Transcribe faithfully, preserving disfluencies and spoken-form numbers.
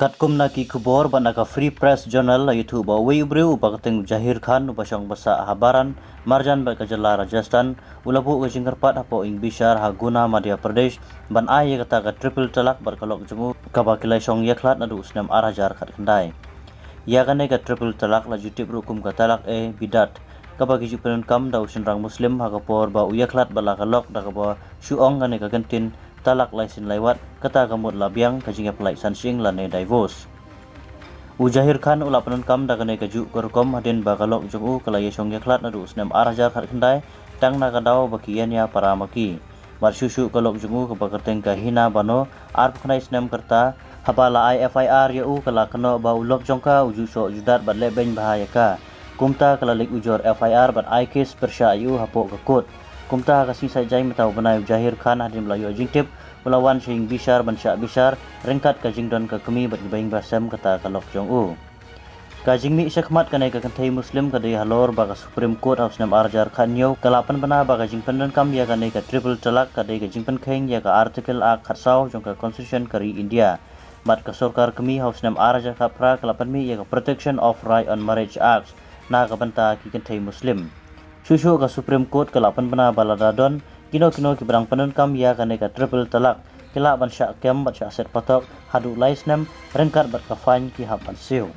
Katkum na ki khubor bad na ka Free Press Journal la ïathuh ba uwei u briew uba kyrteng u Jahir Khan uba shong basah ha Baran marjan bad ka jylla Rajasthan u la buh ka jingkyrpad hapoh ïing bishar ha Guna, Madhya Pradesh ban ai ïa kata ka triple talak bad ka lok jong u kaba ki la shong ïakhlad naduh u snem ar hajar khatkhyndai. Ïa kane ka triple talak la ju tip ruh kum ka talak e bidat, kaba ki ju pyndonkam da u shynrang Muslim ha ka por ba u ïakhlad bad la ka lok da kaba shu ong kane ka kyntien talak lai sien lai wat, kata ka mut la biang ka jingïapyllait san shyieng lane divorce. U Jahir Khan u la pyndonkam da kane kajuh ka rukom hadien ba ka lok jong u ka la ïashong ïakhlad naduh u snem ar hajar khatkhyndai tang na ka daw ba ki ïania para ma ki. Bad shuh shuh ka lok jong u kaba kyrteng ka Hina Bano, arphew khyndai snem ka rta, haba la ai F I R ïa u ka la kynnoh ba u lok jong ka u ju shoh ju dat bad lehbeiñ bha ïa ka. Kumta ka la leit ujor F I R bad ai case pyrshah ïa u hapoh ka kot. Kumta ha ka sngi Saitjaiñ mynta u bnai u Jahir Khan hadien ba la ïoh jingtip u la wan sha ïing bishar ban shah bishar ryngkat ka jingdon ka kmie bad kiba ïing ba sem kata ka lok jong u. Ka jingmih shakhmat kane ka kynthei Muslim ka dei halor ba ka Supreme Court ha u snem ar hajar khathynñiew ka la pynbna ba ka jingpyndonkam ïa kane ka triple talak ka dei ka jingpynkheiñ ïa ka Article ar khatsaw jong ka Constitution ka ri India. Bad ka sorkar kmie ha u snem ar hajar khatphra ka la pynmih ïa ka Protection of Right on Marriage Act na ka bynta ki kynthei Muslim. Shuh shuh ka Supreme Court ka la pynbna ba lada don kino kino kiba dang pyndonkam ïa kane ka triple talak ki lah ban shah kem bad shah set patok haduh lai snem ryngkat bad ka fine ki hap ban siew.